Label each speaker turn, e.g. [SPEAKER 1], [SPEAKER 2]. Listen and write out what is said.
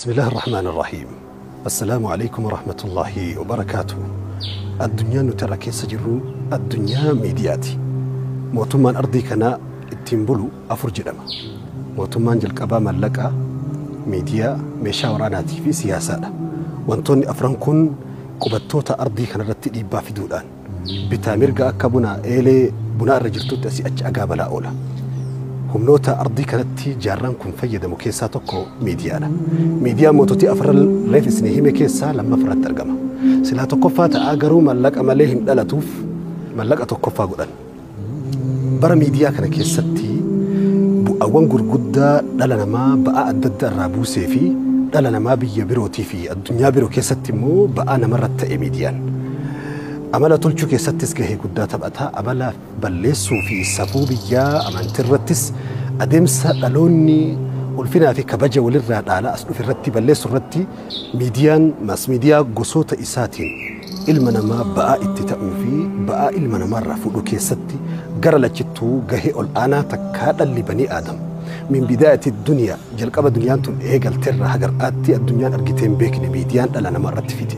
[SPEAKER 1] بسم الله الرحمن الرحيم. السلام عليكم ورحمة الله وبركاته. Addunyaan nuti irra keessa jirru addunyaa miidiyaati. Mootummaan ardii kanaa ittiin bulu afur jedhama. Mootummaan jalqabaa mallaqaa, miidiyaa, meeshaa waraanaatii fi siyaasaadha. Wantoonni afran kun qubattoota ardii kanarratti dhiibbaa fiduudhaan bitaa mirga akka buna eelee bunaa irra jirtutti asii achi agaa balaa oola. Humnoota ardii kanatti jaarraan kun fayyadamu keessaa tokko miidiyaadha. Miidiyaan moototii afran reef isinii hime keessaa lammaffaratti argama. Silaa tokkoffaa ta'aa, garuu mallaqa malee hin dhalatuuf mallaqa tokkoffaa godhan. Bara miidiyaa kana keessatti bu'aawwan gurguddaa dhala namaa ba'aa adda addaa irraa buusee fi dhala namaa biyya birootii fi addunyaa biroo keessatti immoo ba'aa namarratti ta'e miidiyaan. Amala tolchuu keessattis gahee guddaa taphata. Amala balleessuu fi safuu biyyaa amantiirrattis adeemsa dhaloonni ulfinaa fi kabaja walirraa dhaalaa as dhufe irratti balleessuu irratti miidiyaan maas miidiyaa gosoota isaatiin ilma namaa ba'aa itti ta'uu fi ba'aa ilma namaarraa fuudhuu keessatti gara lachittuu gahee ol aanaa takkaa dhalli banii aadam. Min bidaayati duniyaa, jalqaba duniyaan tun eegalteerraa hagar'aatti addunyaan argitee hin beekne miidiyaan dhala namaa irratti fide.